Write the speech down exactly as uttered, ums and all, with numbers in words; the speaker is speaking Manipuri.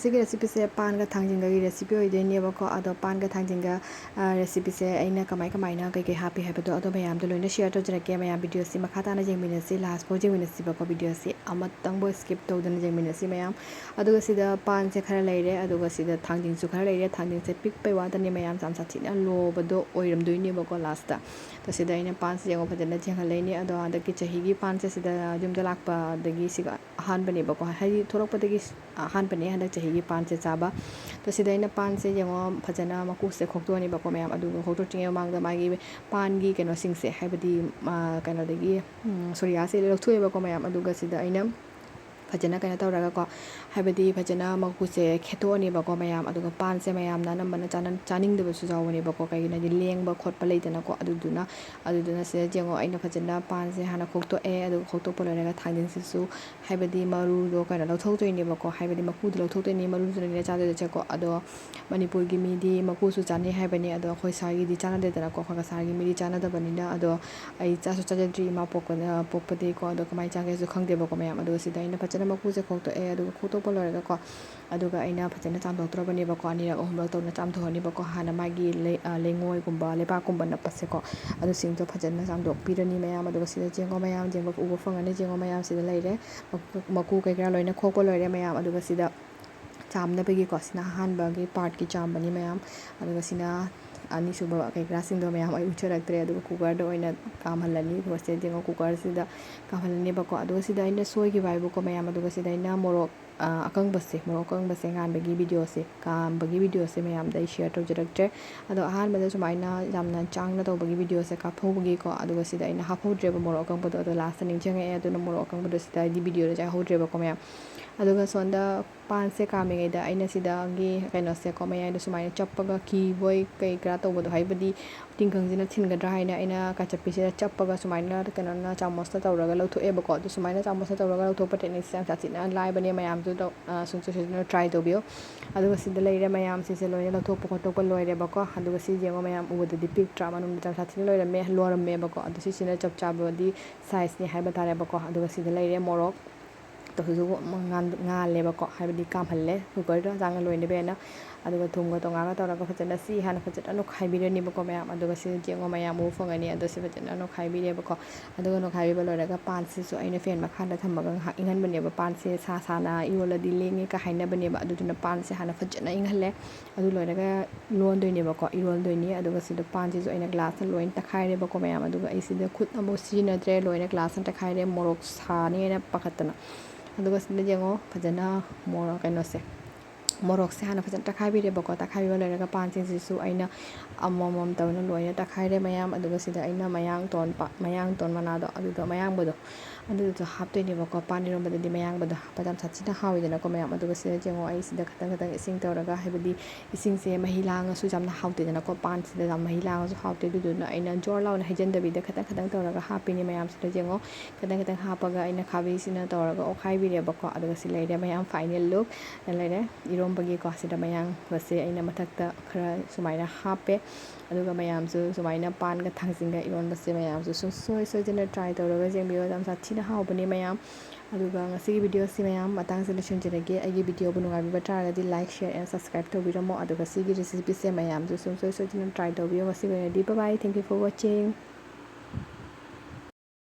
ꯁꯤꯒꯤ recipeꯁꯦ ꯄꯥꯟꯒ ꯊꯥꯡꯖꯤꯡꯒꯒꯤ recipe ꯑꯣꯏꯗꯣꯏꯅꯦꯕꯀꯣ꯫ ꯑꯗꯣ ꯄꯥꯟꯒ ꯊꯥꯡꯖꯤꯡꯒ recipeꯁꯦ ꯑꯩꯅ ꯀꯃꯥꯏ ꯀꯃꯥꯏꯅ ꯀꯩꯀꯩ ꯍꯥꯞꯄꯤ ꯍꯥꯏꯕꯗꯣ ꯑꯗꯣ ꯃꯌꯥꯝꯗ ꯂꯣꯏꯅ share ꯇꯧꯖꯔꯛꯀꯦ꯫ ꯃꯌꯥꯝ videoꯁꯤ ꯃꯈꯥ ꯇꯥꯅ ꯌꯦꯡꯃꯤꯟꯅꯁꯤ, last ꯐꯥꯎ ꯌꯦꯡꯃꯤꯟꯅꯁꯤꯕꯀꯣ꯫ Videoꯁꯤ ꯑꯃꯇꯪꯕꯨ skip ꯇꯧꯗꯅ ꯌꯦꯡꯃꯤꯟꯅꯁꯤ ꯃꯌꯥꯝ꯫ ꯑꯗꯨꯒ ꯁꯤꯗ ꯄꯥꯟꯁꯦ ꯈꯔ ꯂꯩꯔꯦ, ꯑꯗꯨꯒ ꯁꯤꯗ ꯊꯥꯡꯖꯤꯡꯁꯨ ꯈꯔ ꯂꯩꯔꯦ꯫ ꯊꯥꯡꯖꯤꯡꯁꯦ ꯄꯤꯛꯄꯩ ꯋꯥꯇꯅꯤ ꯃꯌꯥꯝ, ꯌꯥꯝ ꯁꯥꯊꯤꯅ ꯂꯣꯕꯗꯣ ꯑꯣꯏꯔꯝꯗꯣꯏꯅꯦꯕꯀꯣ lastꯇ꯫ ꯑꯗꯣ ꯁꯤꯗ ꯑꯩꯅ ꯄꯥꯟꯁꯦ ꯌꯦꯡꯉꯣ ꯐꯖꯅ ꯊꯦꯡꯍꯜꯂꯛꯏꯅꯦ꯫ ꯑꯗꯣ ꯍꯟꯗꯛꯀꯤ ꯆꯍꯤꯒꯤ ꯄꯥꯟꯁꯦ ꯁꯤꯗ ꯌꯨꯝꯗ ꯂꯥꯛꯄꯗꯒꯤ ꯁꯤꯒ ꯑꯍꯥꯟꯕꯅꯦꯕꯀꯣ, ꯍꯥꯏꯗꯤ ꯊꯣꯛꯂꯛꯄꯗꯒꯤ ꯑꯍꯥꯟꯕꯅꯦ ꯍꯟꯗꯛ ꯆꯍꯤꯒꯤ ꯄꯥꯟꯁꯦ ꯆꯥꯕ꯫ ꯑꯗꯣ ꯁꯤꯗ ꯑꯩꯅ ꯄꯥꯟꯁꯦ ꯌꯦꯡꯉꯣ ꯐꯖꯅ ꯃꯀꯨꯁꯦ ꯈꯣꯛꯇꯣꯛꯑꯅꯤꯕꯀꯣ ꯃꯌꯥꯝ꯫ ꯑꯗꯨꯒ ꯈꯣꯛꯇꯣꯛꯇ꯭ꯔꯤꯉꯩ ꯃꯃꯥꯡꯗ ꯃꯥꯒꯤ ꯄꯥꯟꯒꯤ ꯀꯩꯅꯣꯁꯤꯡꯁꯦ, ꯍꯥꯏꯕꯗꯤ ꯀꯩꯅꯣꯗꯒꯤ ꯁꯣꯔꯤꯌꯥꯁꯦ ꯂꯧꯊꯣꯛꯑꯦꯕꯀꯣ ꯃꯌꯥꯝ꯫ ꯑꯗꯨꯒ ꯁꯤꯗ ꯑꯩꯅ ꯐꯖꯅ ꯀꯩꯅꯣ ꯇꯧꯔꯒꯀꯣ, ꯍꯥꯏꯕꯗꯤ ꯐꯖꯅ ꯃꯀꯨꯁꯦ ꯈꯦꯠꯇꯣꯛꯑꯅꯦꯕꯀꯣ ꯃꯌꯥꯝ꯫ ꯑꯗꯨꯒ ꯄꯥꯟꯁꯦ ꯃꯌꯥꯝꯅ ꯑꯅꯝꯕꯅ ꯆꯥꯅꯤꯡꯗꯕꯁꯨ ꯌꯥꯎꯕꯅꯦꯕꯀꯣ꯫ ꯀꯩꯒꯤꯅꯣ ꯍꯥꯏꯗꯤ ꯂꯦꯡꯕ ꯈꯣꯠꯄ ꯂꯩꯗꯅꯀꯣ꯫ ꯑꯗꯨꯗꯨꯅ ꯑꯗꯨꯗꯨꯅ ꯁꯤꯗ ꯌꯦꯡꯉꯣ ꯑꯩꯅ ꯐꯖꯅ ꯄꯥꯟꯁꯦ ꯍꯥꯟꯅ ꯈꯣꯛꯇꯣꯛꯑꯦ꯫ ꯑꯗꯨꯒ ꯈꯣꯛꯇꯣꯛꯄ ꯂꯣꯏꯔꯒ ꯊꯥꯡꯖꯤꯡꯁꯤꯁꯨ, ꯍꯥꯏꯕꯗꯤ ꯃꯔꯨꯗꯣ ꯀꯩꯅꯣ ꯂꯧꯊꯣꯛꯇꯣꯏꯅꯦꯕꯀꯣ, ꯍꯥꯏꯕꯗꯤ ꯃꯀꯨꯗꯣ ꯂꯧꯊꯣꯛꯇꯣꯏꯅꯦ, ꯃꯔꯨꯗꯨꯅꯅꯦ ꯆꯥꯗꯣꯏꯁꯦꯀꯣ꯫ ꯑꯗꯣ ꯃꯅꯤꯄꯨꯔꯒꯤ ꯃꯤꯗꯤ ꯃꯀꯨꯁꯨ ꯆꯥꯅꯩ ꯍꯥꯏꯕꯅꯦ꯫ ꯑꯗꯣ ꯑꯩꯈꯣꯏ ꯁ꯭ꯋꯥꯏꯒꯤꯗꯤ ꯆꯥꯟꯅꯗꯦꯗꯅꯀꯣ, ꯑꯩꯈꯣꯏ ꯀꯁꯥꯔꯒꯤ ꯃꯤꯗꯤ ꯆꯥꯟꯅꯗꯕꯅꯤꯅ꯫ ꯑꯗꯣ ꯑꯩ ꯆꯥꯁꯨ ꯆꯥꯖꯗ꯭ꯔꯤ ꯏꯃꯥ ꯄꯣꯛꯄꯗ ꯄꯣꯛꯄꯗꯒꯤꯀꯣ꯫ ꯑꯗꯣ ꯀꯃꯥꯏꯅ ꯆꯥꯒꯦꯁꯨ ꯈꯪꯗꯦꯕꯀꯣ ꯃꯌꯥꯝ꯫ ꯑꯗꯨꯒ ꯁꯤꯗ ꯑꯩꯅ ꯐꯖꯅ ꯃꯀꯨꯁꯦ ꯈꯣꯛꯇꯣꯛꯑꯦ꯫ ꯑꯗꯨꯒ ꯈꯣꯛꯇꯣꯛꯄ ꯂꯣꯏꯔꯒꯀꯣ, ꯑꯗꯨꯒ ꯑꯩꯅ ꯐꯖꯅ ꯆꯥꯝꯊꯣꯛꯇ꯭ꯔꯕꯅꯦꯕꯀꯣ, ꯑꯅꯤꯔꯛ ꯑꯍꯨꯝꯂꯛ ꯇꯧꯅ ꯆꯥꯝꯊꯣꯛꯑꯅꯤꯕꯀꯣ꯫ ꯍꯥꯟꯅ ꯃꯥꯒꯤ ꯂꯩꯉꯣꯏꯒꯨꯝꯕ ꯂꯩꯕꯥꯛꯀꯨꯝꯕ ꯅꯞꯄꯁꯦꯀꯣ, ꯑꯗꯨꯁꯤꯡꯗꯣ ꯐꯖꯅ ꯆꯥꯝꯊꯣꯛꯄꯤꯔꯅꯤ ꯃꯌꯥꯝ꯫ ꯑꯗꯨꯒ ꯁꯤꯗ ꯌꯦꯡꯉꯣ ꯃꯌꯥꯝ, ꯌꯦꯡꯕ ꯎꯕ ꯐꯪꯒꯅꯤ꯫ ꯌꯦꯡꯉꯣ ꯃꯌꯥꯝ, ꯁꯤꯗ ꯂꯩꯔꯦ꯫ ꯃꯀꯨ ꯀꯩꯀꯥ ꯂꯣꯏꯅ ꯈꯣꯛꯄ ꯂꯣꯏꯔꯦ ꯃꯌꯥꯝ꯫ ꯑꯗꯨꯒ ꯁꯤꯗ ꯆꯥꯝꯅꯕꯒꯤꯀꯣ, ꯁꯤꯅ ꯑꯍꯥꯟꯕꯒꯤ partꯀꯤ ꯆꯥꯝꯕꯅꯤ ꯃꯌꯥꯝ꯫ ꯑꯗꯨꯒ ꯁꯤꯅ ꯑꯅꯤꯁꯨꯕ ꯀꯩꯀꯥꯁꯤꯡꯗꯣ ꯃꯌꯥꯝ ꯑꯩ ꯎꯠꯆꯔꯛꯇ꯭ꯔꯦ꯫ ꯑꯗꯨꯒ cookerꯗ ꯑꯣꯏꯅ ꯀꯥꯝꯍꯜꯂꯅꯤ꯫ ꯑꯗꯨꯒ ꯁꯤꯗ ꯌꯦꯡꯉꯣ, cookerꯁꯤꯗ ꯀꯥꯝꯍꯜꯂꯅꯦꯕꯀꯣ꯫ ꯑꯗꯨꯒ ꯁꯤꯗ ꯑꯩꯅ ꯁꯣꯏꯈꯤꯕ ꯍꯥꯏꯕꯨꯀꯣ ꯃꯌꯥꯝ, ꯑꯗꯨꯒ ꯁꯤꯗ ꯑꯩꯅ ꯃꯣꯔꯣꯛ ꯑꯀꯪꯕꯁꯦ, ꯃꯣꯔꯣꯛ ꯑꯀꯪꯕꯁꯦ ꯉꯥꯟꯕꯒꯤ videoꯁꯦ, ꯀꯥꯝꯕꯒꯤ videoꯁꯦ ꯃꯌꯥꯝꯗ ꯑꯩ share ꯇꯧꯖꯔꯛꯇ꯭ꯔꯦ꯫ ꯑꯗꯣ ꯑꯍꯥꯟꯕꯗ ꯁꯨꯃꯥꯏꯅ ꯌꯥꯝꯅ ꯆꯥꯡꯅ ꯇꯧꯕꯒꯤ videoꯁꯦ ꯀꯥꯞꯍꯧꯕꯒꯤꯀꯣ, ꯑꯗꯨꯒ ꯁꯤꯗ ꯑꯩꯅ ꯍꯥꯞꯍꯧꯗ꯭ꯔꯦꯕ ꯃꯣꯔꯣꯛ ꯑꯀꯪꯕꯗꯣ꯫ ꯑꯗꯣ lastꯇ ꯅꯤꯡꯁꯤꯡꯉꯛꯑꯦ, ꯑꯗꯨꯅ ꯃꯣꯔꯣꯛ ꯑꯀꯪꯕꯗꯣ ꯁꯤꯗ ꯑꯩꯗꯤ videoꯗ ꯆꯥꯏꯍꯧꯗ꯭ꯔꯦꯕꯀꯣ ꯃꯌꯥꯝ꯫ ꯑꯗꯨꯒ ꯁꯣꯝꯗ ꯄꯥꯟꯁꯦ ꯀꯥꯝꯃꯤꯉꯩꯗ ꯑꯩꯅ ꯁꯤꯗꯒꯤ ꯀꯩꯅꯣꯁꯦꯀꯣ, ꯃꯌꯥꯏꯗ ꯁꯨꯃꯥꯏꯅ ꯆꯞꯄꯒ ꯀꯤꯕꯣꯏ ꯀꯩ ꯀꯔꯥ ꯇꯧꯕꯗꯣ, ꯍꯥꯏꯕꯗꯤ ꯇꯤꯡꯈꯪꯁꯤꯅ ꯊꯤꯟꯒꯗ꯭ꯔꯥ ꯍꯥꯏꯅ ꯑꯩꯅ ꯀꯥꯆꯞꯄꯤꯁꯤꯗ ꯆꯞꯄꯒ ꯁꯨꯃꯥꯏꯅ ꯀꯩꯅꯣꯅ ꯆꯥꯃꯁꯅ ꯇꯧꯔꯒ ꯂꯧꯊꯣꯛꯑꯦꯕꯀꯣ꯫ ꯑꯗꯨ ꯁꯨꯃꯥꯏꯅ ꯆꯥꯃꯁꯅ ꯇꯧꯔꯒ ꯂꯧꯊꯣꯛꯄ techniqueꯁꯦ ꯌꯥꯝ ꯁꯥꯊꯤꯅ ꯂꯥꯏꯕꯅꯦ, ꯃꯌꯥꯝꯁꯨ ꯇꯧ-, ꯑ, ꯁꯨꯡꯁꯣꯏ ꯁꯣꯏꯗꯅ try ꯇꯧꯕꯤꯌꯨ꯫ ꯑꯗꯨꯒ ꯁꯤꯗ ꯂꯩꯔꯦ ꯃꯌꯥꯝꯁꯤꯁꯦ ꯂꯣꯏꯅ ꯂꯧꯊꯣꯛꯄ ꯈꯣꯠꯇꯣꯛꯄ ꯂꯣꯏꯔꯦꯕꯀꯣ꯫ ꯑꯗꯨꯒ ꯁꯤ ꯌꯦꯡꯉꯣ ꯃꯌꯥꯝ, ꯎꯕꯗꯗꯤ ꯄꯤꯛꯇ꯭ꯔꯥ, ꯃꯅꯨꯡꯗ ꯌꯥꯝ ꯁꯥꯊꯤꯅ ꯂꯣꯏꯔꯝꯃꯦ, ꯂꯣꯏꯔꯝꯃꯦꯕꯀꯣ꯫ ꯑꯗꯨ ꯁꯤꯁꯤꯅ ꯆꯞ ꯆꯥꯕꯗꯤ sizeꯅꯤ ꯍꯥꯏꯕ ꯇꯥꯔꯦꯕꯀꯣ꯫ ꯑꯗꯨꯒ ꯁꯤꯗ ꯂꯩꯔꯦ ꯃꯣꯔꯣꯛ꯫ ꯇꯧꯁꯨ ꯉꯥꯜꯂꯦꯕꯀꯣ, ꯍꯥꯏꯕꯗꯤ ꯀꯥꯝꯍꯜꯂꯦ ꯀꯨꯀꯔꯗꯣ ꯆꯥꯡꯅ ꯂꯣꯏꯅꯕ ꯍꯥꯏꯅ꯫ ꯑꯗꯨꯒ ꯊꯨꯝꯒ ꯇꯣꯉꯥꯟꯒ ꯇꯧꯔꯒ ꯐꯖꯅ ꯁꯤ ꯍꯥꯟꯅ ꯐꯖꯅ ꯅꯣꯏꯈꯥꯏꯕꯤꯔꯅꯤꯕꯀꯣ ꯃꯌꯥꯝ꯫ ꯑꯗꯨꯒ ꯁꯤꯗ ꯌꯦꯡꯉꯣ ꯃꯌꯥꯝ ꯎꯕ ꯐꯪꯒꯅꯤ꯫ ꯑꯗꯣ ꯁꯤ ꯐꯖꯅ ꯅꯣꯏꯈꯥꯏꯕꯤꯔꯦꯕꯀꯣ꯫ ꯑꯗꯨꯒ ꯅꯣꯏꯈꯥꯏꯕꯤꯕ ꯂꯣꯏꯔꯒ ꯄꯥꯟꯁꯤꯁꯨ ꯑꯩꯅ ꯐꯦꯟ ꯃꯈꯥꯗ ꯊꯝꯃꯒ ꯉꯥꯏꯍꯥꯛ ꯏꯪꯍꯟꯕꯅꯦꯕ꯫ ꯄꯥꯟꯁꯦ ꯁꯥ ꯁꯥꯅ ꯏꯔꯣꯜꯂꯗꯤ ꯂꯦꯡꯉꯦ ꯀ ꯍꯥꯏꯅꯕꯅꯦꯕ꯫ ꯑꯗꯨꯗꯨꯅ ꯄꯥꯟꯁꯦ ꯍꯥꯟꯅ ꯐꯖꯅ ꯏꯪꯍꯜꯂꯦ꯫ ꯑꯗꯨ ꯂꯣꯏꯔꯒ ꯂꯣꯟꯗꯣꯏꯅꯦꯕꯀꯣ, ꯏꯔꯣꯟꯗꯣꯏꯅꯤ꯫ ꯑꯗꯨꯒ ꯁꯤꯗ ꯄꯥꯟꯁꯤꯁꯨ ꯑꯩꯅ ꯒ꯭ꯂꯥꯁꯇ ꯂꯣꯏꯅ ꯇꯛꯈꯥꯏꯔꯦꯕꯀꯣ ꯃꯌꯥꯝ꯫ ꯑꯗꯨꯒ ꯑꯩ ꯁꯤꯗ ꯈꯨꯠ ꯑꯃꯨꯛ ꯁꯤꯖꯤꯟꯅꯗ꯭ꯔꯦ, ꯂꯣꯏꯅ ꯒ꯭ꯂꯥꯁꯅ ꯇꯛꯈꯥꯏꯔꯦ, ꯃꯣꯔꯣꯛ ꯁꯥꯅꯤ ꯍꯥꯏꯅ ꯄꯥꯈꯠꯇꯅ꯫ ꯑꯗꯨꯒ ꯁꯤꯗ ꯌꯦꯡꯉꯣ ꯐꯖꯅ ꯃꯣꯔꯣꯛ ꯀꯩꯅꯣꯁꯦ, ꯃꯣꯔꯣꯛꯁꯦ ꯍꯥꯟꯅ ꯐꯖꯅ ꯇꯛꯈꯥꯏꯕꯤꯔꯦꯕꯀꯣ꯫ ꯇꯛꯈꯥꯏꯕꯤꯕ ꯂꯣꯏꯔꯒ ꯄꯥꯟꯁꯤꯡꯁꯤꯁꯨ ꯑꯩꯅ ꯑꯃꯃꯝ ꯇꯧꯅ ꯂꯣꯏꯅ ꯇꯛꯈꯥꯏꯔꯦ ꯃꯌꯥꯝ꯫ ꯑꯗꯨꯒ ꯁꯤꯗ ꯑꯩꯅ ꯃꯌꯥꯡꯇꯣꯟ ꯄꯥ-, ꯃꯌꯥꯡꯇꯣꯟ ꯃꯅꯥꯗꯣ, ꯑꯗꯨꯗꯣ, ꯃꯌꯥꯡꯕꯗꯣ, ꯑꯗꯨꯗꯨꯁꯨ ꯍꯥꯞꯇꯣꯏꯅꯦꯕꯀꯣ꯫ ꯄꯥꯟ ꯏꯔꯣꯟꯕꯗꯗꯤ ꯃꯌꯥꯡꯕꯗꯣ ꯍꯥꯞꯄꯗ ꯌꯥꯝ ꯁꯥꯊꯤꯅ ꯍꯥꯎꯋꯤꯗꯅꯀꯣ ꯃꯌꯥꯝ꯫ ꯑꯗꯨꯒ ꯁꯤꯗ ꯌꯦꯡꯉꯣ ꯑꯩ ꯁꯤꯗ ꯈꯤꯇꯪ ꯈꯤꯇꯪ ꯏꯁꯤꯡ ꯇꯧꯔꯒ, ꯍꯥꯏꯕꯗꯤ ꯏꯁꯤꯡꯁꯦ ꯃꯍꯤ ꯂꯥꯡꯉꯁꯨ ꯌꯥꯝꯅ ꯍꯥꯎꯇꯦꯗꯅꯀꯣ, ꯄꯥꯟꯁꯤꯗ ꯌꯥꯝ ꯃꯍꯤ ꯂꯥꯡꯉꯁꯨ ꯍꯥꯎꯇꯦ꯫ ꯑꯗꯨꯗꯨꯅ ꯑꯩꯅ ꯖꯣꯔ ꯂꯥꯎꯅ ꯍꯩꯖꯤꯟꯗꯕꯤꯗ ꯈꯤꯇꯪ ꯈꯤꯇꯪ ꯇꯧꯔꯒ ꯍꯥꯞꯄꯤꯅꯦ ꯃꯌꯥꯝꯁꯤꯗ ꯌꯦꯡꯉꯣ꯫ ꯈꯤꯇꯪ ꯈꯤꯇꯪ ꯍꯥꯞꯄꯒ ꯑꯩꯅ ꯈꯥꯕꯩꯁꯤꯅ ꯇꯧꯔꯒ ꯑꯣꯠꯈꯥꯏꯕꯤꯔꯦꯕꯀꯣ꯫ ꯑꯗꯨꯒ ꯁꯤ ꯂꯩꯔꯦ ꯃꯌꯥꯝ, ꯐꯥꯏꯅꯦꯜ ꯂꯨꯛ ꯂꯩꯔꯦ꯫ ꯏꯔꯣꯝꯕꯒꯤꯀꯣ ꯁꯤꯗ ꯃꯌꯥꯡꯕꯁꯦ ꯑꯩꯅ ꯃꯊꯛꯇ ꯈꯔ ꯁꯨꯃꯥꯏꯅ ꯍꯥꯞꯄꯦ꯫ ꯑꯗꯨꯒ ꯃꯌꯥꯝꯁꯨ ꯁꯨꯃꯥꯏꯅ ꯄꯥꯟꯒ ꯊꯥꯡꯖꯤꯡꯒ ꯏꯔꯣꯟꯕꯁꯦ ꯃꯌꯥꯝꯁꯨ ꯁꯨꯡꯁꯣꯏ ꯁꯣꯏꯗꯅ ꯇ꯭ꯔꯥꯏ ꯇꯧꯔꯒ ꯌꯦꯡꯕꯤꯌꯣ꯫ ꯌꯥꯝ ꯁꯥꯊꯤꯅ ꯍꯥꯎꯕꯅꯦ ꯃꯌꯥꯝ꯫ ꯑꯗꯨꯒ ꯉꯁꯤꯒꯤ ꯚꯤꯗꯤꯑꯣꯁꯤ ꯃꯌꯥꯝ ꯃꯇꯥꯡꯁꯤꯗ ꯂꯣꯏꯁꯤꯟꯖꯔꯒꯦ꯫ ꯑꯩꯒꯤ ꯚꯤꯗꯤꯑꯣꯕꯨ ꯅꯨꯡꯉꯥꯏꯕꯤꯕ ꯇꯥꯔꯒꯗꯤ like, share and subscribe ꯇꯧꯕꯤꯔꯝꯃꯣ꯫ ꯑꯗꯨꯒ ꯁꯤꯒꯤ ꯔꯦꯁꯤꯄꯤꯁꯦ ꯃꯌꯥꯝꯁꯨ ꯁꯨꯡꯁꯣꯏ ꯁꯣꯏꯗꯅ ꯇ꯭ꯔꯥꯏ ꯇꯧꯕꯤꯌꯣ꯫ ꯉꯁꯤꯒꯤ ꯑꯣꯏꯅꯗꯤ bye bye, thank you for watching꯫